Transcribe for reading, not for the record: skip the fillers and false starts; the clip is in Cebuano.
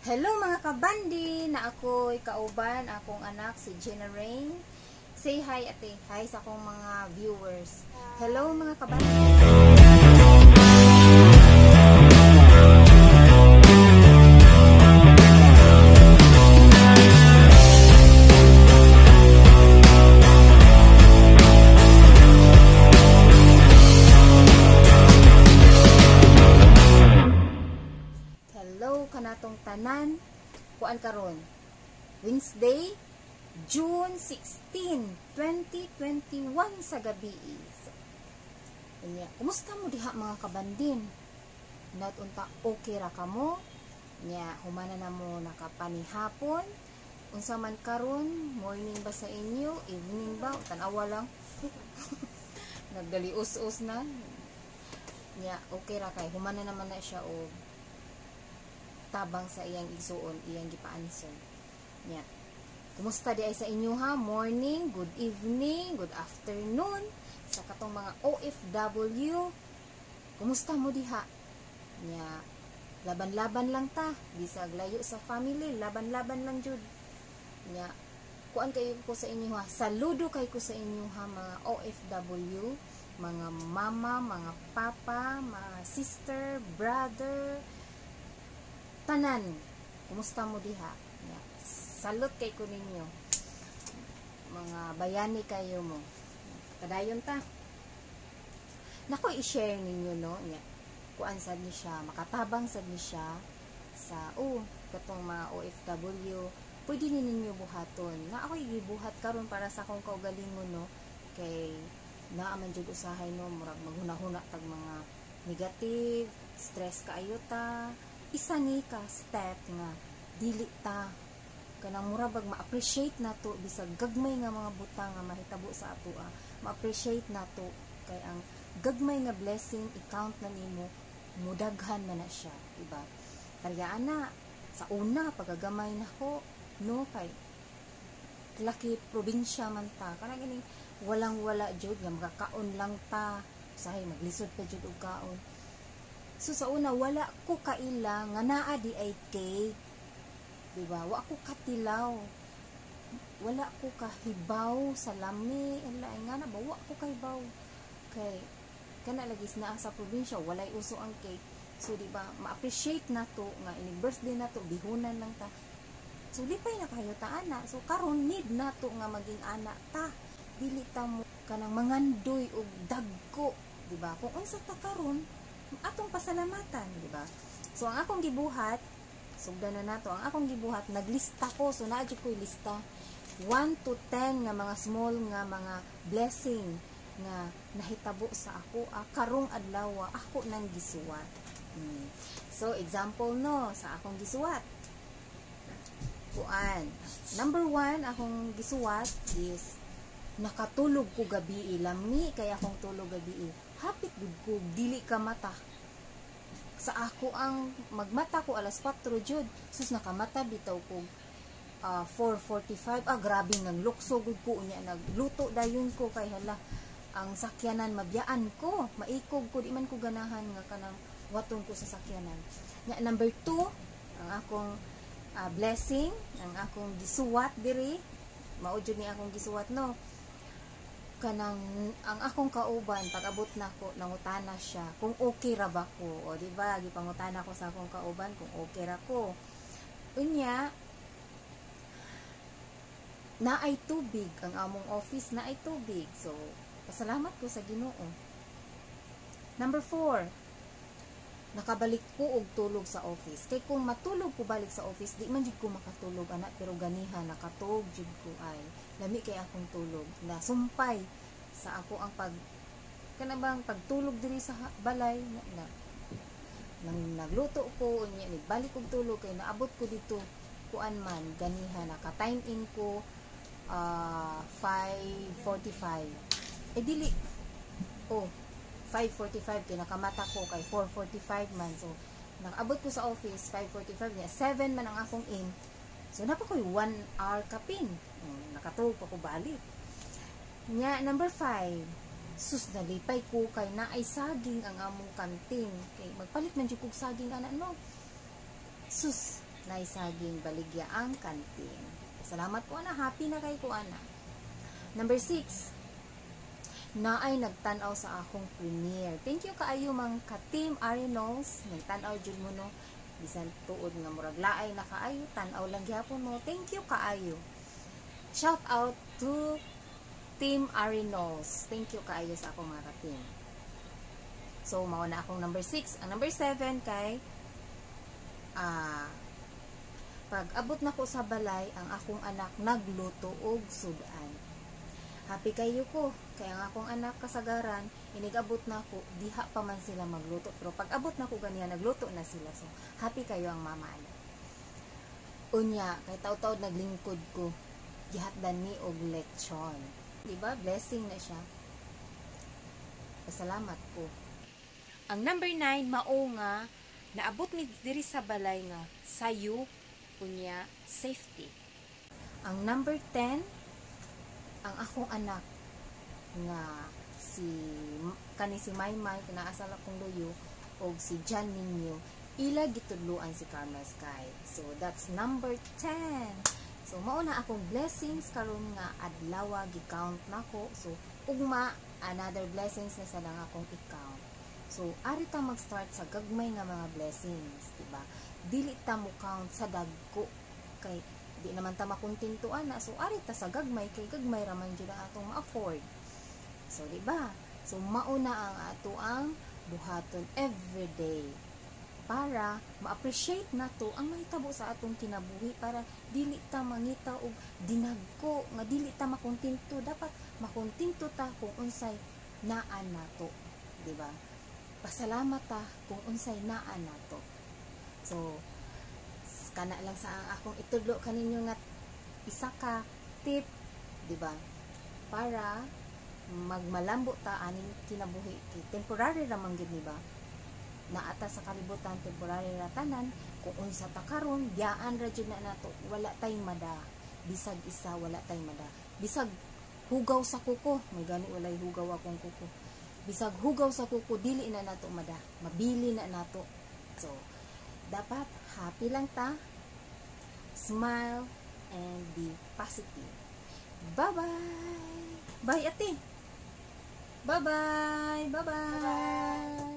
Hello mga kabandi, na ako'y kauban akong anak si Gina Rain. Say hi, ate, hi sa akong mga viewers. Hello mga kabandi. Hello kanatong tanan. Kuan karon, Wednesday, June 16, 2021 sa gabi. So, unya, kumusta mo diha mga kabandin? Not unta okay ra kamo? Nya, humana na mo nakapanihapon. Unsa man karon, morning ba sa inyo, evening ba? Tan-awa lang. Nagdali us-us na. Nya, okay ra kay humana naman na siya og tabang sa iyang igsuon, iyang gipa-answer. Nya. Kumusta di ay sa inyo ha? Morning, good evening, good afternoon sa katong mga OFW. Kumusta mo diha? Nya, laban-laban lang ta, bisag layo sa family, laban-laban lang jud. Nya, kuan kayo ko sa inyo ha. Saludo kay ko sa inyo ha mga OFW, mga mama, mga papa, mga sister, brother, tanan. Kumusta mo diha? Nya, salute kay ko ninyo. Mga bayani kayo mo. Padayon ta. Nako i-share ninyo no nya. Kuan sad ni siya, makatabang sad ni siya sa katong mga OFW, pwede ni ninyo buhaton. Na ako gibuhat karon para sa akong kaugalingon no, kay naa man jud usahay no, murag maghuna-huna tag mga negative, stress kaayo ta. Isa ni ka step nga dili ta kanang mura bag ma-appreciate nato bisag gagmay nga mga butang nga mahitabo sa atoa, ma-appreciate nato kay ang gagmay nga blessing i-count na nimo, mudaghan man na siya, diba? Karya ana sa una pagagamay nako no, kay laki probinsya man ta, kanang gani walang wala jud nga makakaon lang ta, usahay maglisod pa jud og kaon. So sa una wala ko kaila nga naa di ay cake, diba? Wa ko katilaw, wala ko kahibaw sa lami, ala ay nga na ba, wa ko kahibaw kay kana lagi naa sa probinsya, walay uso ang cake. So diba, ma-appreciate nato nga inig birthday nato, bihunan lang ta. So lipay na kayo ta ana. So karon need nato nga maging ana ta, dili ta mo kanang mangandoy og dagko, diba? Kung unsa ta karon, atong pasalamatan, diba? So ang akong gibuhat, sugdan na nato, ang akong gibuhat, naglista ko. So naa jud ko'y lista 1 to 10 nga mga small nga mga blessing nga nahitabo sa ako karong adlaw ako nang gisuwat. So example no, sa akong gisuwat. Kuan, number 1 akong gisuwat is nakatulog ko gabi, lami kay akong tulog gabi. Hapit gud ko dili ka mata. Sa ako ang magmata ko alas 4 jud, sus nakamata bitaw ko 4:45. Grabe nang lukso gud ko unya, nagluto dayon ko kay hala ang sakyanan mabiyaan ko, maikog ko, di man ko ganahan nga kanang waton ko sa sakyanan. Nya number 2, ang akong blessing, ang akong gisuwat diri, mao jud ni akong gisuwat no. Kanang ang akong kauban pag-abot nako nangutana siya kung okay ra ba ko. O di ba, gipangutana ko sa akong kauban kung okay ra ko. Unya naay tubig ang among office, naay tubig. So pasalamat ko sa Ginoo. Number 4, nakabalik ko og tulog sa office. Kay kung matulog ko balik sa office, di man jud ko makatulog ana, pero ganiha nakatulog jud ko ay lami kay akong tulog. Nasumpay sa ako ang pag kana bang pagtulog diri sa balay na, nang nagluto ko unya ni balik og tulog kay naabot ko dito kuan man ganiha naka time in ko 5:45. Eh dili, oh 5:45 kay nakamata ko kay 4:45 man. So nakaabot ko sa office 5:45 niya, 7 man ang akong in. So napa ko'y 1 hour kapin. Nakatulog pa ko balik. Nya number 5, sus nalipay ko kay naay saging ang among kantin. Kay magpalit man jud kog saging ana no. Sus Naay saging, baligya ang kantin. Salamat ko ana, happy na kay ko ana. Number 6, naay nagtan-aw sa akong premiere. Thank you kaayo, mga ka-team Arinols. Nagtan-aw jud mo, no. Bisan tuod nga murag laay na kaayo, tan-aw lang gyapon mo. Thank you kaayo. Shout out to Team Arinols. Thank you kaayo sa akong mga ka-team. So, mao na akong number 6. Ang number 7 kay pag abot na ko sa balay, ang akong anak nagluto og sudan. Happy kayo ko kay ang akong anak kasagaran, inigabot na ko, diha pa man sila magluto, pero pag abot na ko ganiya, nagluto na sila. So happy kayo ang mama ana. Unya kay taw-taw naglingkod ko, gihatdan ni og lechon, di ba? Blessing na siya. Pasalamat ko. Ang number 9, mao nga naabot mi diri sa balay nga sayo unya safety. Ang number 10, ang akong anak nga si kani si Maymay, naa sa akong luyo, og si John Ninyo, ila gitudloan si Carmel Sky. So that's number 10. So mao na akong blessings karon nga adlaw, gi-count nako. So ugma, another blessings na sa lang akong i-count. So ari ta mag-start sa gagmay nga mga blessings, di ba? Dili ta mo count sa dagko kay di naman ta makontento ana. So ari ta sa gagmay kay gagmay ra man jud ang atong ma-afford. So di ba? So mao na ang ato ang buhaton every day para ma-appreciate nato ang mahitabo sa atong kinabuhi, para dili ta mangita og dinagko nga dili ta makontento. Dapat makontento ta kung unsay naa nato, di ba? Pasalamat ta kung unsay naa nato. So kana lang sa ang akong itudlo kaninyo nga isa ka tip, di ba, para magmalambo ta aning kinabuhi kay temporary ra man gyud ni ba. Naata sa kalibutan, temporary ra tanan. Kung unsa ta karon, biyaan ra jud na nato. Wala tay mada, bisag isa, wala tay mada, bisag hugaw sa kuko. May gani walay hugaw akong kuko. Bisag hugaw sa kuko, dili na nato mada, mabili na nato. So dapat happy lang ta, smile and be positive. Bye bye. Bye, ate. Bye bye. Bye bye.